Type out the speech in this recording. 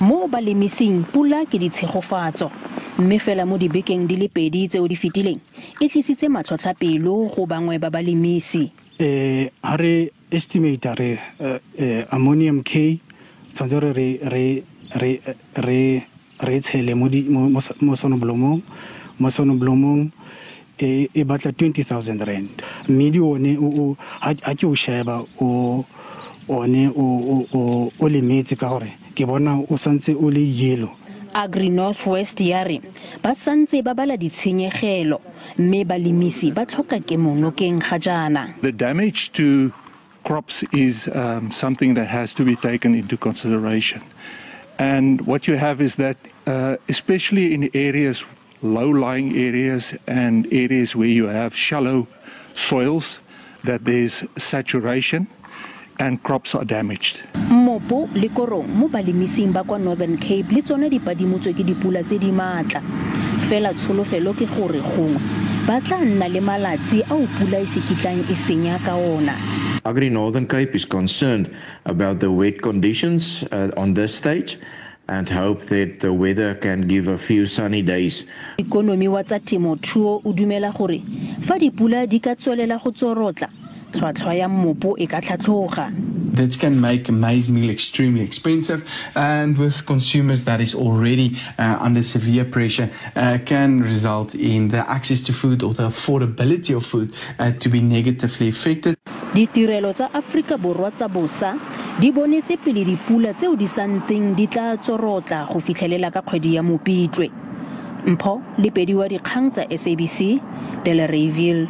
Mo balemising pula ke ditshegofatso, mme fela mo dibekeng di le pedi tseo di fetileng e tlisitse matlhotlhapelo go bangwe ba balemisi. Ha re estimate re ammonium K tshwanetse re tshele mo sonoblomong, mo sonoblomong e batla 20,000 rand. Mmidi one o ha ke o sheba o one o lemetse ka gore ke bona o santse o le yellow. Agri Northwest ya re ba santse ba bala ditshenyegelo mme balemisi ba tlhoka kemonokeng ga jaana. The damage to crops is something that has to be taken into consideration. And what you have is that especially in areas, low-lying areas and areas where you have shallow soils, that there's saturation and crops are damaged. Mmopo le korong mo balemising ba kwa Northern Cape le tsone di padimotswe ke dipula tse di maatla. Fela tsholofelo ke gore gongwe ba tla nna le malatsi ao pula e se kitlang e senya ka ona. Agri Northern Cape is concerned about the wet conditions on this stage and hope that the weather can give a few sunny days. Ikonomi wa tsa temothuo o dumela gore fa dipula di ka tswelela go tsorotla, tlhwatlhwa ya mmopo e ka tlhatlhoga. That can make maize meal extremely expensive, and with consumers that is already under severe pressure, can result in the access to food or the affordability of food to be negatively affected. Ditirelo tsa Afrika Borwa tsa bosa di bonetse pele dipula tseo di santseng di tla tsorotla go fitlhelela ka kgwedi ya Mopitlwe. Mpho Lepedi wa dikgang tsa SABC, Delareyville.